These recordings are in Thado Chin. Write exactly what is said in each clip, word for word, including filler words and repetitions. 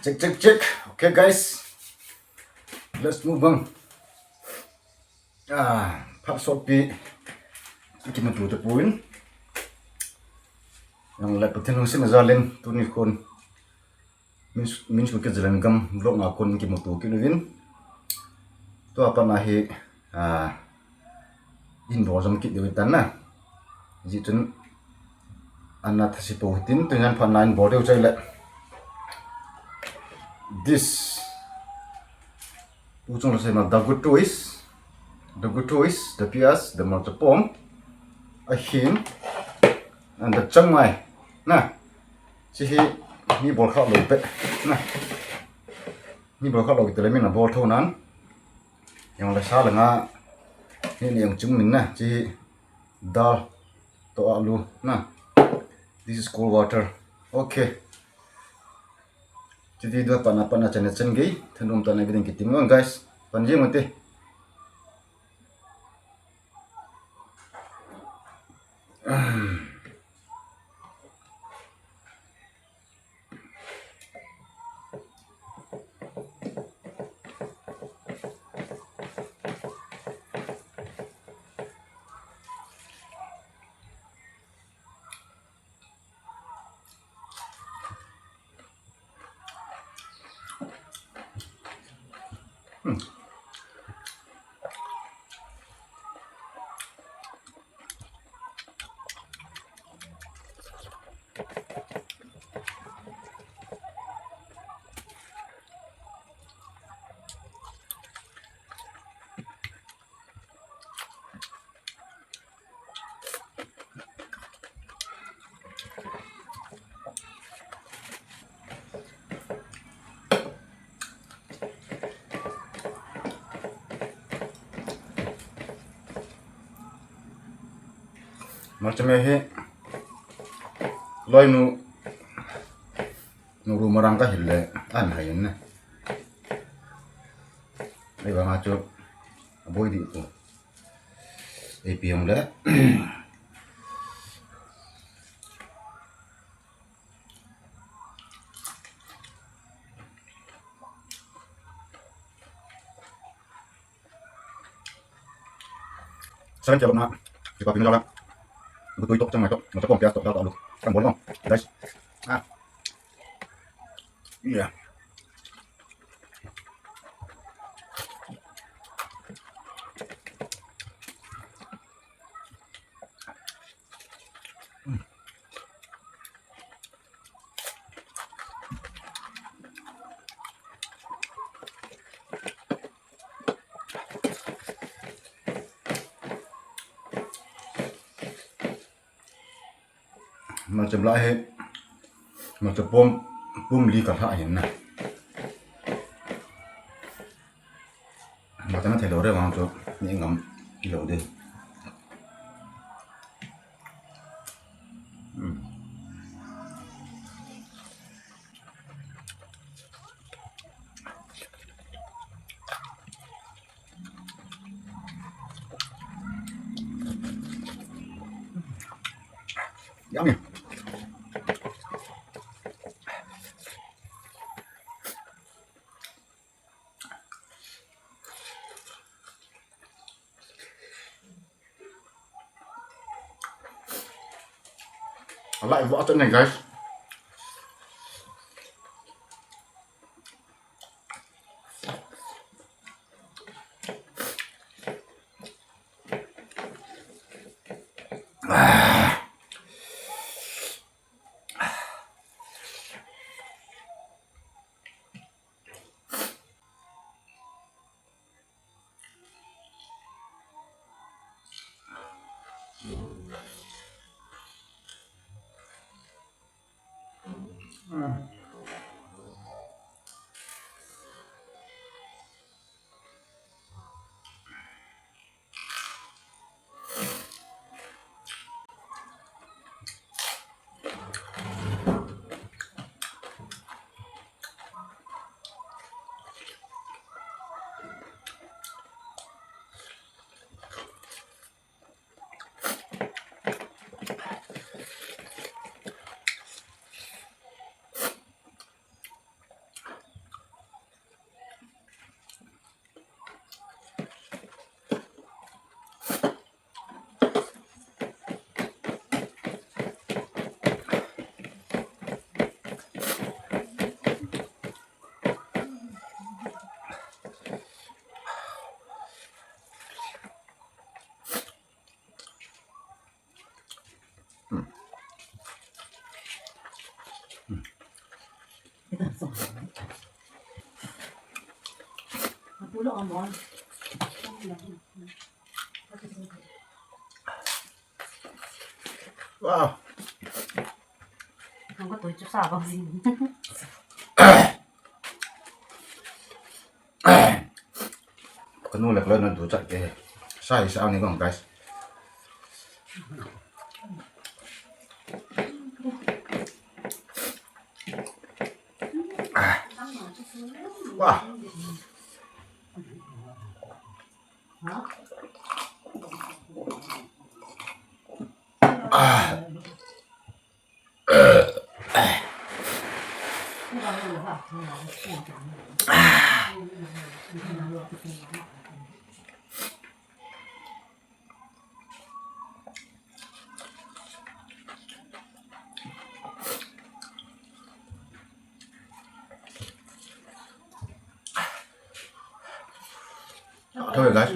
Check, check, check. Okay, guys. Let's move on. Ah, phat sotpi kimuto tapon. Jongle Pathen lungsetna jalin tuni khun min, min sukit jelen gam vlog nga khun kimuto kit uvin. Tua pat na hi, ah, in bol jom kit diu tan na. Hijeh chun ana thase pou hitin, tujan phat na in bol diu chai le. This. Uchung la sei ma, the good toys, the good toys, the pias, the malcha pom, a hin, and the changmai. Na, chi hi mi bol kha lou pe. Na, mi bol kha lou te le mi na bol tho nan. Jongle sa le nga ni ni jong chung min na, chi hi dal to alu na. This is cold water. Okay. Chi video pan a pan a chan a chan gei. Thanum tana video kitim ngon, guys. Pan jing ute. Malcha me hi loinu nu ru marang ka hil le an hai in na. Ei vang a chu aboi di ko. Ei piang le. Seven kilo na. Kipa pin jala. Butui tok chang mai tok. Masa pom pias tok dal alu. Kan bol no. Guys. Ah. Yeah. Malcha la hi, malcha pom, pom li ka lha hin na. Malcha na thei lou re vang chu, ni ngam lou de. Hmm. Yummy. I like water, guys. Wow. Kanu le kala na du chat ke. Sa hi sa ni kong, guys. Ah. Wow. Ah. Thôi, guys.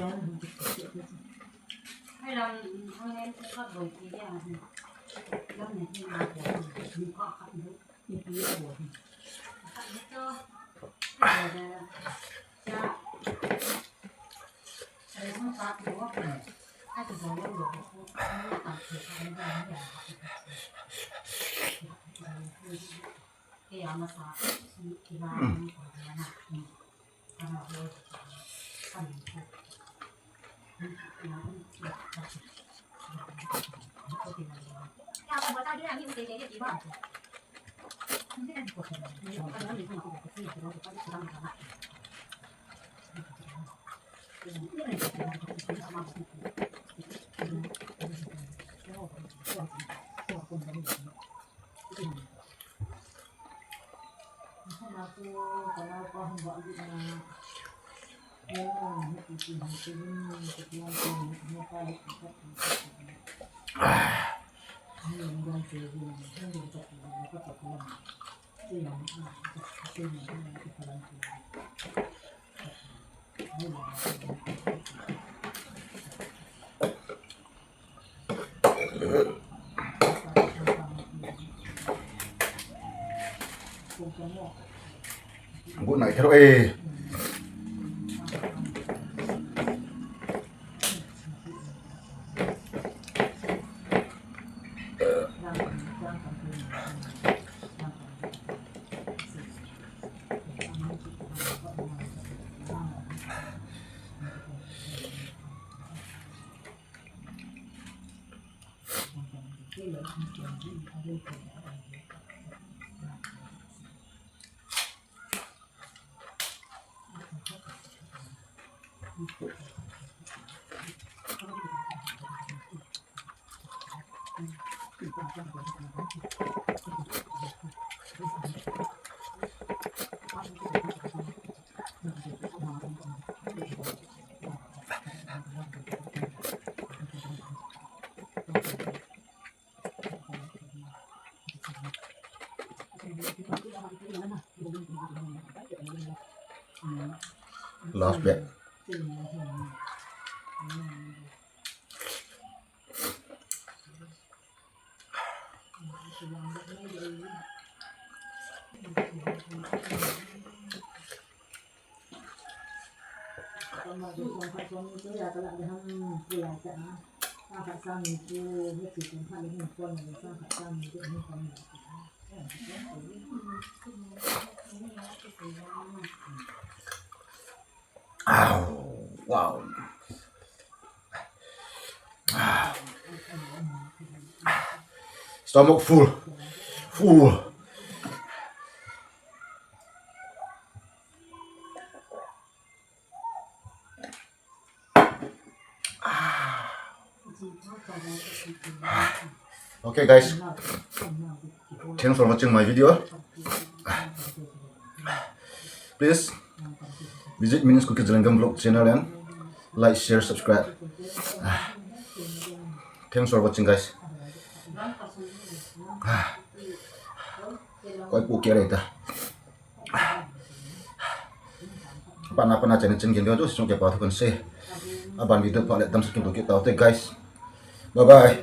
Good night, hello, eh. Last bit. Ow, wow. Ah. Stomach full. Full. Ah. Okay, guys. Thanks for watching my video. Please visit Min's Kuki Zalengam Vlog channel and like, share, subscribe. Thanks for watching, guys. Koi pu kya rehta. Pana pana channel chen gen jo, sung ke pa thu kan se. Aban video pha le tam sa kim to ke tao te, guys. Bye bye.